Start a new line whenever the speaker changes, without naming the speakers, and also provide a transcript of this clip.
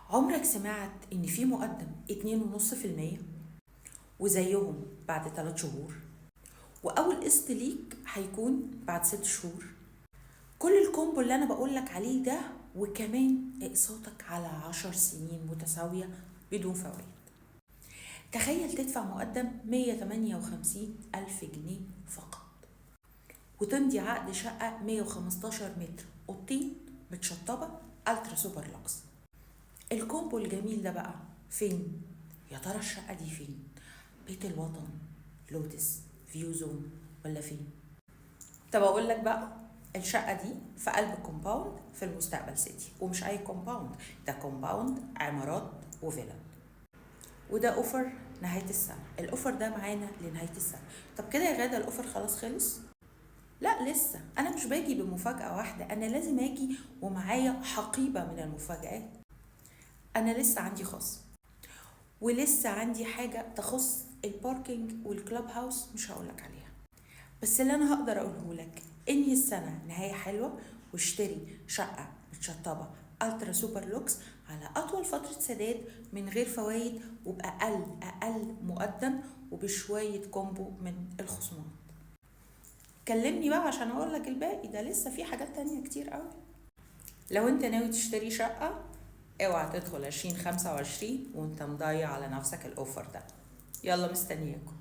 عمرك سمعت إن في مقدم 2.5% وزيهم بعد 3 شهور، وأول قسط ليك هيكون بعد 6 شهور؟ كل ال combo اللي أنا بقولك عليه ده، وكمان اقساطك على 10 سنين متساوية بدون فوائد. تخيل تدفع مقدم 158 ألف جنيه فقط وتمضي عقد شقة 115 متر، أوضتين متشطبة، ultra super lux. ال combo الجميل ده بقى فين؟ يا ترى الشقة دي فين؟ بيت الوطن، لوتس، View Zone، ولا فين؟ طب اقول لك بقى، الشقة دي في قلب compound في المستقبل سيتي، ومش اي compound، ده compound عمارات وفيلا. وده offer نهاية السنة، ال offer ده معانا لنهاية السنة. طب كده يا غادة ال offer خلاص خلص؟ لا لسه، انا مش باجي بمفاجأة واحدة، انا لازم اجي ومعايا حقيبة من المفاجآت. انا لسه عندي خصم، ولسه عندي حاجة تخص ال parking وال club house مش هقولك عليها. بس اللي انا هقدر اقوله لك، انهي السنة نهاية حلوة واشتري شقة متشطبة ultra super lux على اطول فترة سداد من غير فوائد وباقل اقل مقدم وبشوية combo من الخصومات. كلمني بقى عشان اقول لك الباقي، ده لسه في حاجات تانية كتير قوي. لو انت ناوي تشتري شقة، اوعى تدخل 2025 وانت مضيع على نفسك ال offer ده. يلا مستنياكم.